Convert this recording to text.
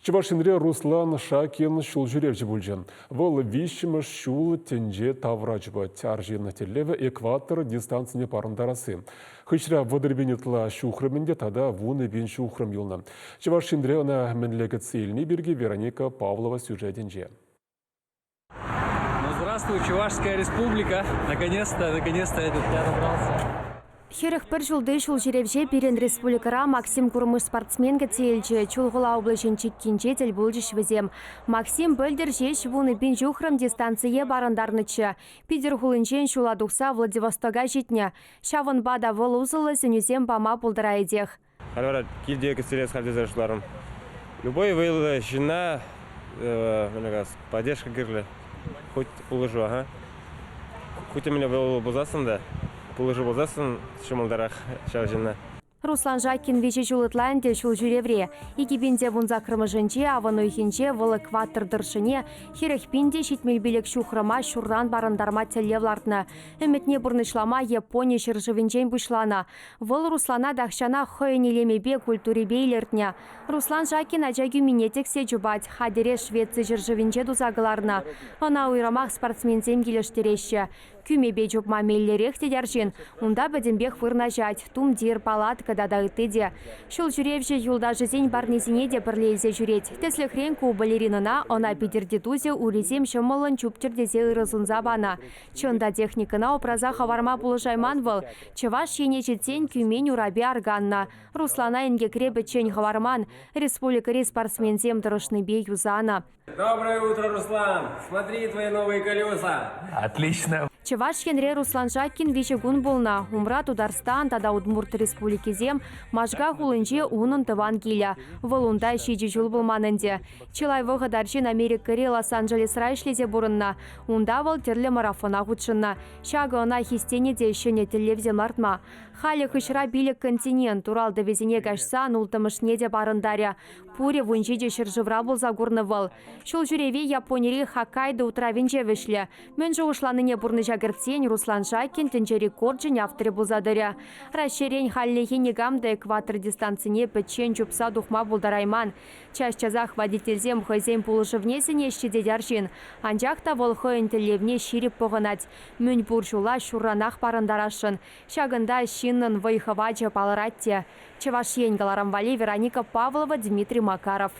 Чӑваш Енре Руслан Шакин ҫулҫӳревҫӗ пулчӗ. Вӑл виҫҫӗмӗш ҫул тӗнче тавра чупать. Арҫын тӗллевӗ экватор дистанцине парӑнтарасси. Хыҫра 30 000 ытла ҫухрӑм ӗнтӗ тата 10 000 ҫухрӑм юлнӑ. Чӑваш Енре ӑна мӗнле кӗтсе илни пирки Вероника Павлова сюжетӗнче. Ну, здравствуй, Чувашская Республика! Наконец-то, наконец-то этот я добрался. 41 ҫулти ҫулҫӳревҫе пирӗн республикӑра Максим Курмыш спортсмен кӗтсе илчӗ. Чулхула облаҫӗн чиккинче тӗл пулчӗҫ вӗсем. Максим пӗлтӗр ҫеҫ 10 000 ҫухрӑм дистанцие парӑнтарнӑччӗ. Питӗр хулинчен ҫула тухса Владивостока ҫитнӗ. Ҫавӑнпа та вӑл усӑллӑ сӗнӳсем пама пултараетех. Халь вара килте кӗтсе халь тесе шутларӑм. Любой вӑйлӑ ҫынна поддержка кирлӗ. Хоть пулӑшу, ага. Хуть те мӗнле вӑйлӑ пулсассӑн та, пулӑшу пулсассӑн ҫӑмӑлтарах ҫав ҫынна. Руслан Жакин виҫӗ ҫул ытла ӗнтӗ ҫулҫӳревре. 2018-мӗшӗнче авӑн уйӑхӗнче вӑл экватор тӑршшӗне 40 000 те 75 ҫухрӑма ҫурран парӑнтарма тӗллев лартнӑ. Ӗмӗтне пурнӑҫлама Япони ҫӗршывӗнчен пуҫланӑ. Вӑл Руслана тахҫанах хӑйӗн илемӗпе, культурипе илӗртнӗ. Руслан Шакин ача кӳмине тӗксе чупать, хатӗре Швеци ҫӗршывӗнче туса кӑларнӑ. Ӑна уйрӑмах спортсменсем килӗштереҫҫӗ. Кӳмепе чупма меллӗрех тет арҫын. Унта пӗтӗмпех вырнаҫать, тумтир, палатка тата ытти те. Ҫул ҫӳревҫӗ юлташӗсен парнисене те пӗрле илсе ҫӳрет. Тӗслӗхрен, ку балеринӑна ӑна Питӗрти тусӗ урисем ҫӑмӑллӑн чупчӑр тесе ырӑ сунса панӑ. Чӑн та, техникӑна упраса хӑварма пулӑшайман вӑл. Чӑваш Ене ҫитсен кӳмен урапи арканнӑ. Руслана инкекре пӗччен хӑварман. Республикӑри спортсменсем тӑрӑшнипе юсанӑ. Доброе утро, Руслан! Смотри, твои новые колеса! Отлично! Чӑваш Енре Руслан Шакин виҫӗ кун пулнӑ. Умра Тутарстан тата Удмурт республикисем, Можга хулинче унӑн тӑван килӗ. Вӑл унта ҫичӗ ҫул пулман ӗнтӗ. Чылай вӑхӑт арҫын Америкӑри Лос-Анджелесра ӗҫлесе пурӑннӑ. Унта вӑл тӗрлӗ марафона хутшӑннӑ. Ҫакӑ ӑна хистенӗ те ҫӗнӗ тӗллевсем лартма. Халӗ хыҫра пилӗк континент, Урал тӑвӗсене каҫсан улттӑмӗшне те парӑнтарӗ. Пурӗ 17 ҫӗршывра пулса курнӑ вӑл. Ҫулҫӳреве Японири Хоккайдо утравӗнче вӗҫлӗ. Мӗн шухӑшланине пурнӑҫа кӗртсен Руслан Шакин тӗнче рекорчӗн авторӗ пулса тӑрӗ. Раҫҫейрен хальлӗхе никам та экватор дистанцине пӗччен чупса тухма пултарайман. Час-часах водительсем хӑйсен пулӑшӑвне сӗнеҫҫӗ тет арҫын. Анчах та вӑл хӑйӗн тӗллевне ҫирӗп пӑхӑнать. Мӗн пур ҫула ҫурранах парӑнтарасшӑн. Ҫакӑнта ҫыннӑн вӑй-хӑвачӗ палӑрать те. Чӑваш Ен кӑларӑм валли Вероника Павлова, Дмитрий Макаров.